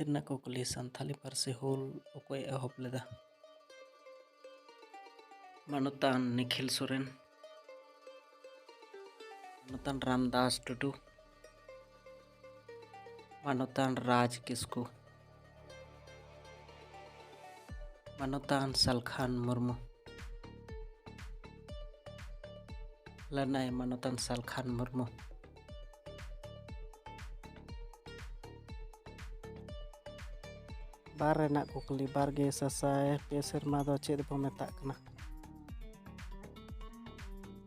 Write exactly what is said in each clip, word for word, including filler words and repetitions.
ᱨᱮᱱᱟᱜ ᱠᱩᱠᱞᱤ, ᱥᱟᱱᱛᱷᱟᱞᱤ ᱯᱟᱹᱨᱥᱤ ᱦᱩᱞ ᱚᱠᱚᱭ ᱮ ᱮᱦᱚᱵ ᱞᱮᱫᱟ? ᱢᱟᱱᱚᱛᱟᱱ ᱱᱤᱠᱷᱤᱞ ᱥᱚᱨᱮᱱ, ᱢᱟᱱᱚᱛᱟᱱ ᱨᱟᱢᱫᱟᱥ ᱴᱩᱰᱩ, ᱢᱟᱱᱚᱛᱟᱱ ᱨᱟᱡᱽ ᱠᱤᱥᱠᱩ, ᱢᱟᱱᱚᱛᱟᱱ ᱥᱟᱞᱠᱷᱟᱱ ᱢᱩᱨᱢᱩ᱾ ᱞᱟᱹᱱᱟᱹᱭ ᱢᱟᱱᱚᱛᱟᱱ ᱥᱟᱞᱠᱷᱟᱱ ᱢᱩᱨᱢᱩ᱾ ᱵᱟᱨ ᱨᱮᱱᱟᱜ ᱠᱩᱠᱞᱤ, ᱵᱟᱨ ᱜᱮ ᱥᱟᱥᱟᱭ ᱯᱮ ᱥᱮᱨᱢᱟ ᱫᱚ ᱪᱮᱫ ᱵᱚ ᱢᱮᱛᱟᱜ ᱠᱟᱱᱟ?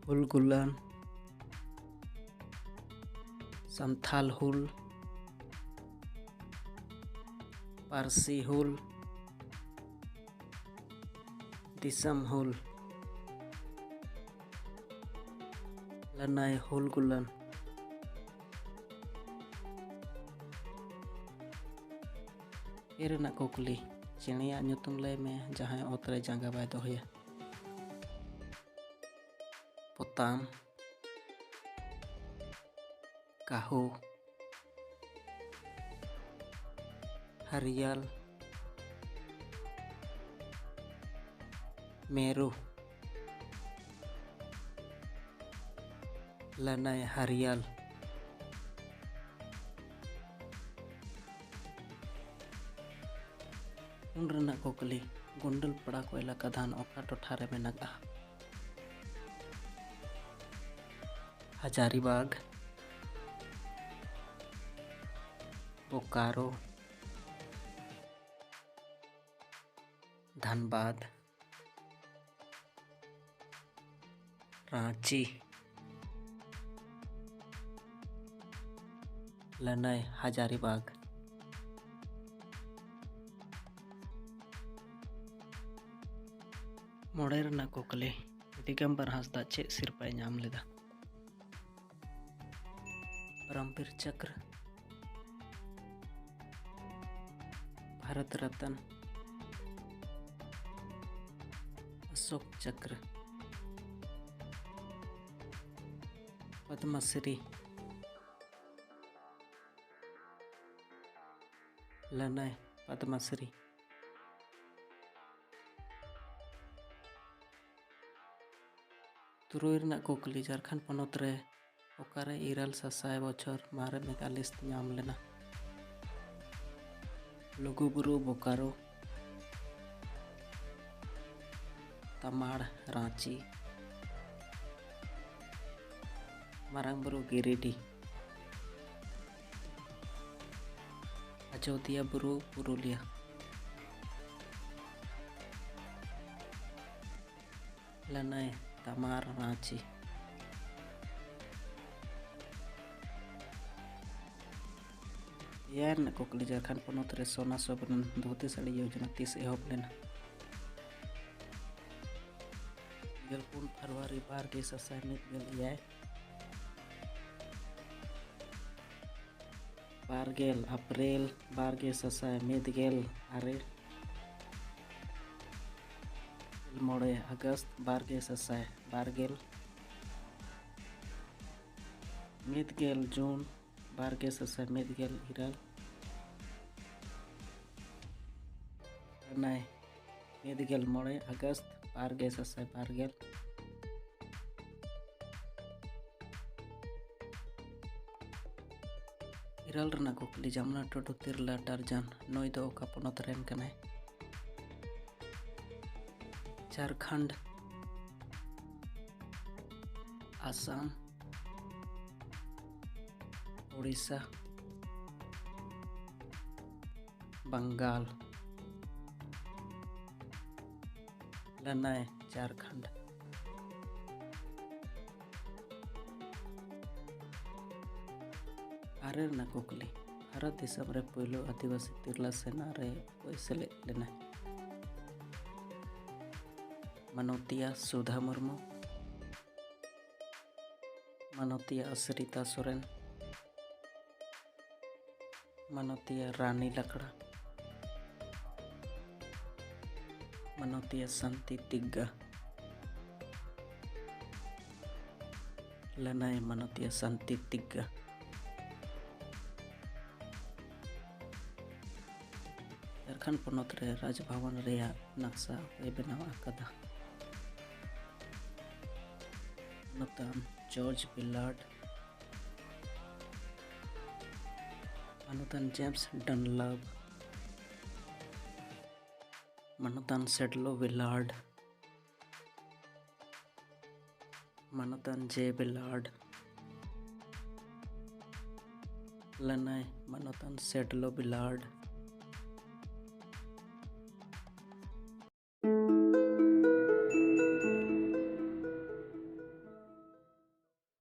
ᱦᱩᱞ ᱜᱩᱞᱟᱱ, ᱥᱟᱱᱛᱷᱟᱞ ᱦᱩᱞ, ᱯᱟᱹᱨᱥᱤ ᱦᱩᱞ, ᱫᱤᱥᱚᱢ ᱦᱩᱞ᱾ ᱞᱟᱹᱱᱟᱹᱭ ᱦᱩᱞ ᱜᱩᱞᱟᱱ᱾ ᱯᱮ ᱨᱮᱱᱟᱜ ᱠᱩᱠᱞᱤ, ᱪᱮᱬᱮᱭᱟᱜ ᱧᱩᱛᱩᱢ ᱞᱟᱹᱭ ᱢᱮ ᱡᱟᱦᱟᱸᱭ ᱚᱛ ᱨᱮ ᱡᱟᱸᱜᱟ ᱵᱟᱭ ᱫᱚᱦᱚᱭᱟ᱾ ᱯᱚᱛᱟᱢ, ᱠᱟᱹᱦᱩ, ᱦᱟᱨᱤᱭᱟᱞ, ᱢᱮᱨᱩ᱾ ᱞᱟᱹᱱᱟᱹᱭ ᱦᱟᱨᱤᱭᱟᱞ᱾ ᱯᱩᱱ ᱨᱮᱱᱟᱜ ᱠᱩᱠᱞᱤ, ᱜᱚᱱᱰᱟᱹᱞᱯᱟᱲᱟ ᱠᱚᱭᱞᱟ ᱠᱟᱫᱷᱟᱱ ᱚᱠᱟ ᱴᱚᱴᱷᱟ ᱨᱮ ᱢᱮᱱᱟᱜᱼᱟ? ᱦᱟᱡᱟᱨᱤᱵᱟᱜᱽ, ᱵᱳᱠᱟᱨᱳ, ᱫᱷᱟᱱᱵᱟᱫᱽ, ᱨᱟᱸᱪᱤ᱾ ᱞᱟᱹᱱᱟᱹᱭ ᱦᱟᱡᱟᱨᱤᱵᱟᱜᱽ᱾ ᱢᱚᱬᱮ ᱨᱮᱱᱟᱜ ᱠᱩᱠᱞᱤ, ᱫᱤᱜᱚᱢᱵᱚᱨ ᱦᱟᱸᱥᱫᱟ ᱪᱮᱫ ᱥᱤᱨᱯᱟᱹᱭ ᱧᱟᱢ ᱞᱮᱫᱟ? ᱯᱚᱨᱚᱢᱵᱤᱨ ᱪᱚᱠᱨ, ᱵᱷᱟᱨᱚᱛ ᱨᱚᱛᱱ, ᱚᱥᱳᱠ ᱪᱚᱠᱨ, ᱯᱚᱫᱽᱢᱚᱥᱨᱤ᱾ ᱞᱟᱹᱱᱟᱹᱭ ᱯᱟᱫᱽᱢᱟᱥᱨᱤ᱾ ᱛᱩᱨᱩᱭ ᱨᱮᱱᱟᱜ ᱠᱩᱠᱞᱤ, ᱡᱷᱟᱲᱠᱷᱚᱸᱰ ᱯᱚᱱᱚᱛ ᱨᱮ ᱚᱠᱟᱨᱮ ᱤᱨᱟᱹᱞ ᱥᱟᱥᱟᱭ ᱵᱚᱪᱷᱚᱨ ᱢᱟᱨᱮ ᱢᱮᱜᱟᱞᱤᱥ ᱧᱟᱢ ᱞᱮᱱᱟ? ᱞᱩᱜᱩᱵᱩᱨᱩ ᱵᱳᱠᱟᱨᱳ, ᱛᱟᱢᱟᱲ ᱨᱟᱸᱪᱤ, ᱢᱟᱨᱟᱝ ᱵᱩᱨᱩ ᱜᱤᱨᱤᱰᱤ, ᱟᱡᱳᱫᱤᱭᱟᱹ ᱵᱩᱨᱩ ᱯᱩᱨᱩᱞᱤᱭᱟᱹ᱾ ᱞᱟᱹᱱᱟᱹᱭ ᱛᱟᱢᱟᱲ ᱨᱟᱸᱪᱤ᱾ ᱮᱭᱟᱭ ᱨᱮᱱᱟᱜ ᱠᱩᱠᱞᱤ, ᱡᱷᱟᱲᱠᱷᱚᱸᱰ ᱯᱚᱱᱚᱛ ᱨᱮ ᱥᱳᱱᱟ ᱥᱚᱵᱨᱱ ᱫᱷᱩᱛᱤ ᱥᱟᱹᱲᱤ ᱭᱳᱡᱚᱱᱟ ᱛᱤᱥ ᱮᱦᱚᱵ ᱞᱮᱱᱟ? ᱜᱮᱞ ᱯᱩᱱ ᱯᱷᱮᱵᱽᱨᱩᱣᱟᱨᱤ ᱵᱟᱨ ᱜᱮ ᱥᱟᱥᱟᱭ ᱢᱤᱫ ᱜᱮᱞ ᱮᱭᱟᱭ᱾ ᱵᱟᱨ ᱜᱮᱞ ᱮᱯᱨᱤᱞ ᱵᱟᱨ ᱜᱮ ᱥᱟᱥᱟᱭ ᱢᱤᱫ ᱜᱮᱞ ᱟᱨᱮ᱾ ᱢᱚᱬᱮ ᱟᱜᱚᱥᱴ ᱵᱟᱨ ᱜᱮ ᱥᱟᱥᱟᱭ ᱵᱟᱨ ᱜᱮᱞ᱾ ᱢᱤᱫ ᱜᱮᱞ ᱡᱩᱱ ᱵᱟᱨ ᱜᱮ ᱥᱟᱥᱟᱭ ᱢᱤᱫ ᱜᱮᱞ ᱤᱨᱟᱹᱞ᱾ ᱱᱟᱭ ᱢᱤᱫ ᱜᱮᱞ ᱢᱚᱬᱮ ᱟᱜᱚᱥᱴ ᱵᱟᱨ ᱜᱮ ᱥᱟᱥᱟᱭ ᱵᱟᱨ ᱜᱮᱞ᱾ ᱤᱨᱟᱹᱞ ᱨᱮᱱᱟᱜ ᱠᱩᱠᱞᱤ, ᱡᱟᱢᱱᱟ ᱴᱩᱰᱩ ᱛᱤᱨᱞᱟᱹ ᱴᱟᱨᱡᱟᱱ ᱱᱩᱭ ᱫᱚ ᱚᱠᱟ ᱯᱚᱱᱚᱛ ᱨᱮᱱ ᱠᱟᱱᱟᱭ? ᱡᱷᱟᱲᱠᱷᱚᱸᱰ, ᱟᱥᱟᱢ, ᱳᱰᱤᱥᱟ, ᱵᱟᱝᱜᱟᱞ᱾ ᱞᱟᱹᱱᱟᱹᱭ ᱡᱷᱟᱲᱠᱷᱚᱸᱰ᱾ ᱟᱨᱮ ᱨᱮᱱᱟᱜ ᱠᱩᱠᱞᱤ, ᱵᱷᱟᱨᱚᱛ ᱫᱤᱥᱚᱢ ᱨᱮ ᱯᱳᱭᱞᱳ ᱟᱹᱫᱤᱵᱟᱹᱥᱤ ᱛᱤᱨᱞᱟᱹ ᱥᱮᱱᱟ ᱨᱮ ᱚᱠᱚᱭ ᱥᱮᱞᱮᱫ ᱞᱮᱱᱟᱭ? ᱢᱟᱱᱚᱛᱤᱭᱟ ᱥᱩᱫᱷᱟ ᱢᱩᱨᱢᱩ, ᱢᱟᱱᱚᱛᱤᱭᱟ ᱟᱥᱨᱤᱛᱟ ᱥᱚᱨᱮᱱ, ᱢᱟᱱᱚᱛᱤᱭᱟ ᱨᱟᱱᱤ ᱞᱟᱠᱲᱟ, ᱢᱟᱱᱚᱛᱤᱭᱟ ᱥᱟᱱᱛᱤ ᱛᱤᱜᱜᱟ᱾ ᱞᱟᱹᱱᱟᱹᱭ ᱢᱟᱱᱚᱛᱤᱭᱟ ᱥᱟᱱᱛᱤ ᱛᱤᱜᱜᱟ᱾ ᱡᱷᱟᱲᱠᱷᱚᱸᱰ ᱯᱚᱱᱚᱛ ᱨᱮ ᱨᱟᱡᱽ ᱵᱷᱚᱵᱚᱱ ᱨᱮᱭᱟᱜ ᱱᱟᱠᱥᱟ ᱚᱠᱚᱭ ᱵᱮᱱᱟᱣ ᱟᱠᱟᱫᱟ? ᱢᱟᱱᱚᱛᱟᱱ ᱡᱚᱨᱡᱽ ᱵᱤᱞᱟᱨᱰ, ᱢᱟᱱᱚᱛᱟᱱ ᱡᱮᱢᱥ ᱰᱟᱱᱞᱟᱯ, ᱢᱟᱱᱚᱛᱟᱱ ᱥᱮᱰᱞᱳ ᱵᱤᱞᱟᱨᱰ, ᱢᱟᱱᱚᱛᱟᱱ ᱡᱮ ᱵᱤᱞᱟᱨᱰ, ᱞᱟᱹᱱᱟᱹᱭ ᱢᱟᱱᱚᱛᱟᱱ ᱥᱮᱰᱞᱳ ᱵᱤᱞᱟᱨᱰ,